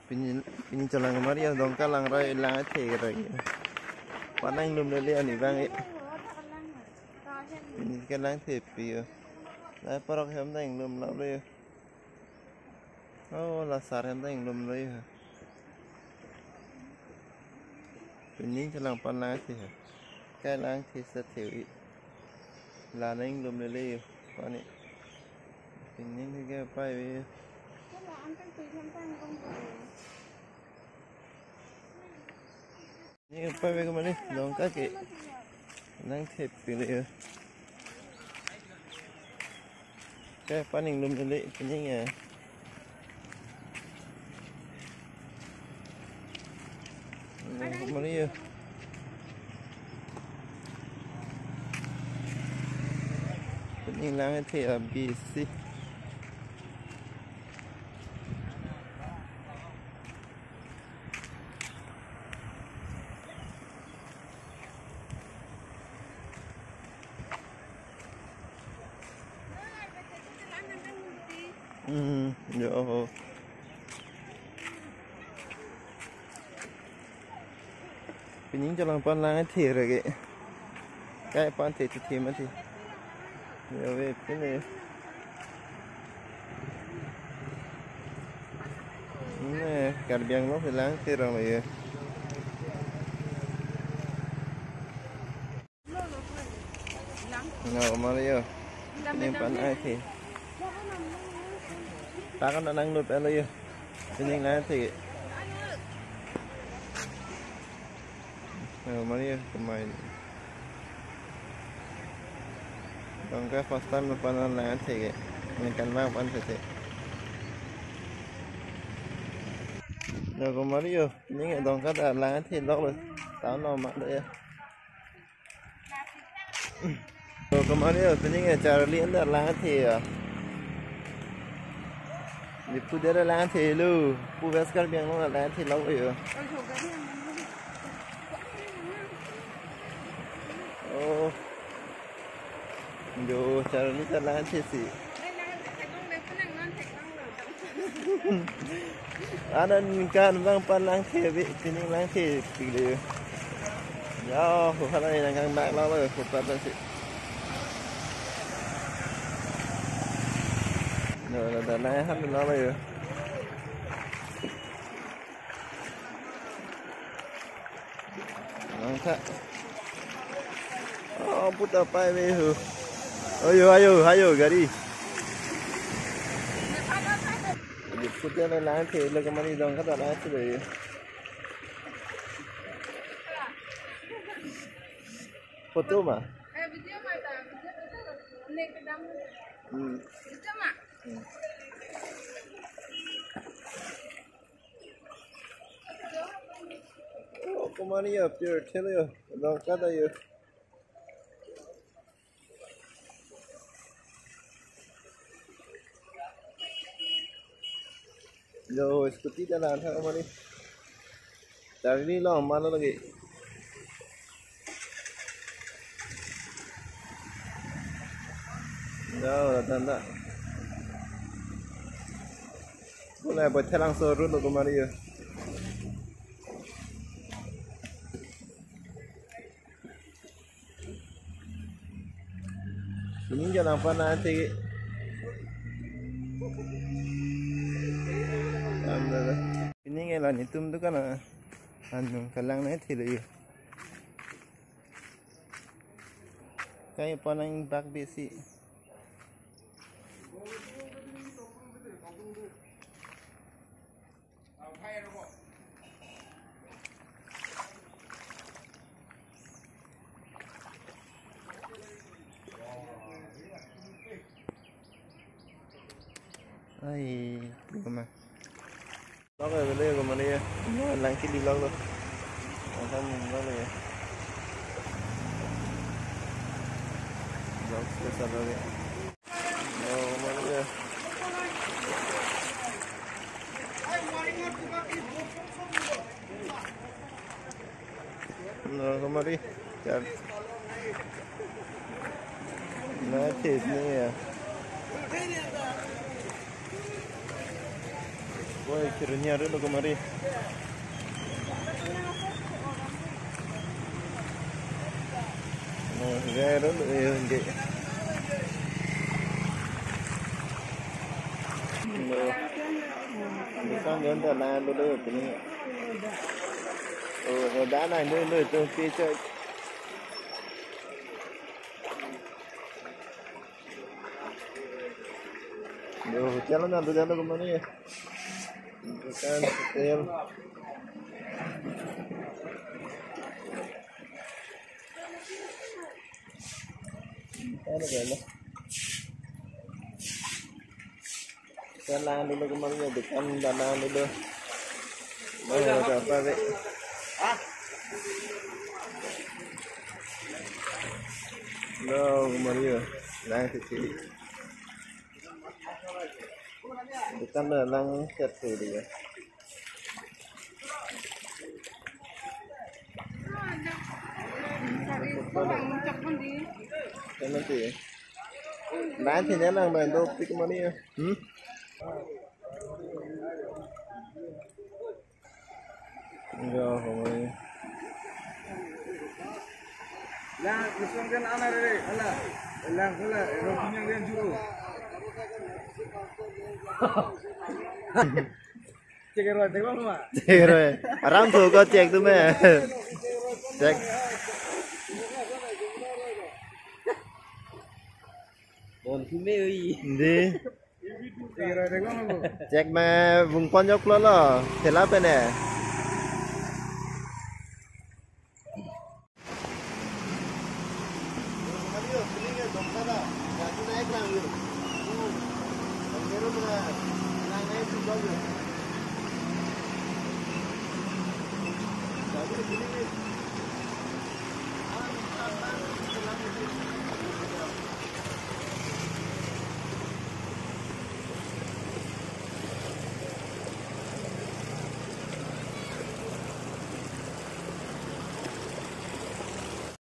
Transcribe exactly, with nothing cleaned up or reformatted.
Pini, pini chelang mari ya, Dongka lang rai lang athe rai. Panang lum lele ani bang e. Pini ke lang the pi yo. Lai parok hem dang lum lo le. Oh, la sar hem dang lum lo yo. Pini chelang pan lang athe. Kai lang the sa the wi. La nang lum lele yo. Pani. Pini ke pai wi. Ni pa be ko mani Dongka ke lang the pile. Ke panang lum lele pini ya. Mari yo. Pini lang the abisi. Hmm, yo ho. Pini chelang pan lang the rai ke. Kai pan the the mati. Yo ve pini. Ne, Karbi Anglong si lang the rong ye. No, mari yo. Ni pan ai the. Ta kan nang lut alo yo. Pini lang the. No, mari yo, kemai. Dongka first time pan lang the ke. Ni kan ma pan the the. No, ko mari yo. Ni Dongka ta lang the lok lo. Tahu no ma de ya. To kemari yo, pini ke Charli anda lang the ya. Di pu dera lang the lo, pu West Karbi Anglong lang the lo yo. Oh. Jo, Charli ta lang the si. Anan kan bang pan lang the bi, pini lang the pile. Ya, ho hala ni nang kang bak la lo, ho pa ta si. No, no, da na han la lo yo. Nang tha. Oh, puta pai ve ho. Ayo, ayo, ayo, gari. Di puta na lang the, lo kemari Dongka ta lang the lo yo. Photo ma? Hmm. Hmm. Oh, kemari ya, pure tell ya. Dongka ta ya. Yo, scooty ta lang tha mani. Charli lo, mana lagi. Yo, tanda. Mulai buat chelang sorun lo kemari ya. Pini chelang pan lang the. Pini ke la netum dukan a. Anu kalang nang the lo yo. Kai panang bak besi. Ai, belum ah. Lok ya, beli ya, kemana ya? Nah, langki di lok lo. Makan lok lo ya. Lok biasa lok ya. Oh, kemana ya? Nah, kemari. Char. Nah, check ni ya. Oi, kiranya rin lo kemari. Oh, gaya rin lo, eh, hindi. Lo. Bukan dia dah lain dulu tu ni. Oh, dah lain dulu tu picture. Yo, hotel na, hotel ko mani. Dukan hotel. Ano ba na? Hotel lang dulu ko mani, dukan lang dulu. Ano ba pa be? Lo, ko mani. Lang si si. Dukan lo lang set tu dia. Kan nanti. Nanti ni lang main dopik mani ya. Hmm? Enggak, kami. Lang, kusung kan ana re, ala. Lang, ala, roti yang dia juru. Check roi, check roi, ma. Check roi. Aram tu ko check tu me. Check. Bon kume oi. Di. Check roi, check roi, ma. Check me bungpon jok lo lo. Thela pen e.